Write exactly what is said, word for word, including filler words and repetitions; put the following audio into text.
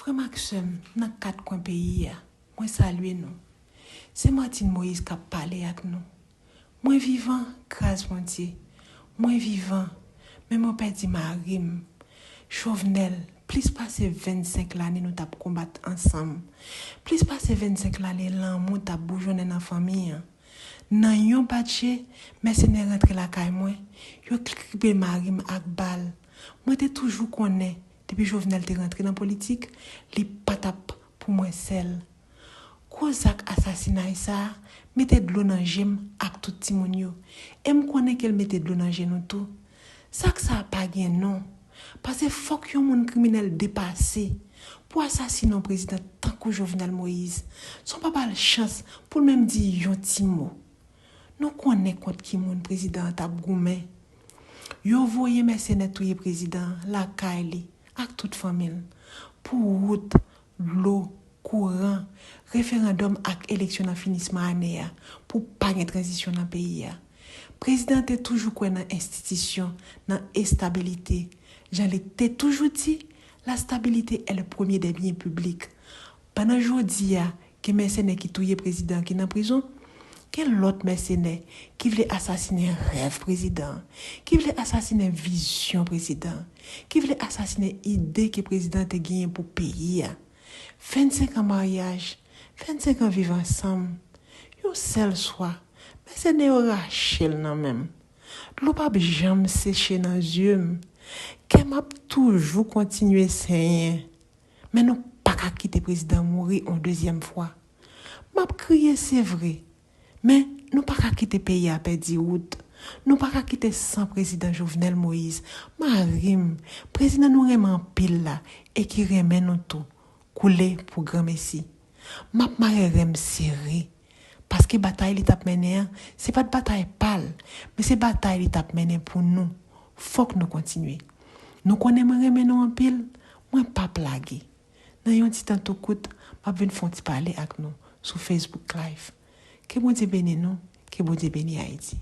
Frè m ak sè m nan kat kwen peyi a, mwen salye nou. Se Martine Moïse k ap pale ak nou. Mwen vivan, gras Bondye. Mwen vivan, men mwen pèdi mari m. Jovenel, plis pase vennsenk lane nou t ap konbat ansanm. Plis pase vennsenk lane lanmou t ap boujonnen nan fanmi an. Nan yon batje, mèsenè rantre lakay mwen, yo kribe mari m ak bal. Mwen te toujou konnen, depi Jovenel te rantre nan politik, li pa t ap pou mwen sèl. Gwo zak asasinay sa a mete dlo nan je m ak tout timoun yo. E m konnen ke l mete dlo nan je nou tou. Zak sa a pa gen non. Paske fòk yon moun kriminèl depase pou asasinen yon prezidan tankou Jovenel Moïse, san w pa ba l chans pou l menm di yon ti mo. Nou konnen kont ki moun prezidan an t ap goumen. Yo voye mèsenè touye prezidan an lakay li ak tout fanmi l pou wout, dlo, kouran, referandòm ak eleksyon nan finisman ane a pou pa gen tranzisyon nan peyi a. Prezidan an te toujou kwè nan enstitisyon, nan estabilite. Jan li te toujou di, la stabilité est le premier des biens publics. Pandan jodi a, gen mèsenè ki touye prezidan ki nan prizon, gen lòt mèsenè ki vle asasinen rèv prezidan, ki vle asasinen vizyon prezidan, ki vle asasinen ide ke prezidan te genyen pou peyi a. Vennsenk an maryaj, vennsenk an viv ansanm. Yon sèl swa, mèsenè yo rache l nan men m. Dlo p ap janm seche nan zye m. Kè m ap toujou kontinye senyen. Men nou pa ka kite prezidan mouri yon dezyèm fwa. M ap kriye, se vre. Men nou pa ka kite peyi a pèdi wout. Nou pa ka kite san prezidan Jovenel Moïse, mari m, prezidan nou renmen anpil la e ki renmen nou tou, koule pou granmesi. M ap mare ren m sere, paske batay li t ap mennen an, se pa t batay pa l, men se batay li t ap mennen pou nou. Fòk nou kontinye. Nou konnen mwen renmen nou anpil, mwen p ap lage. Nan yon ti tan tou kout, m ap vin fè yon ti pale ak nou sou Facebook Live. Ke Bondye beni nou, ke Bondye beni Ayiti.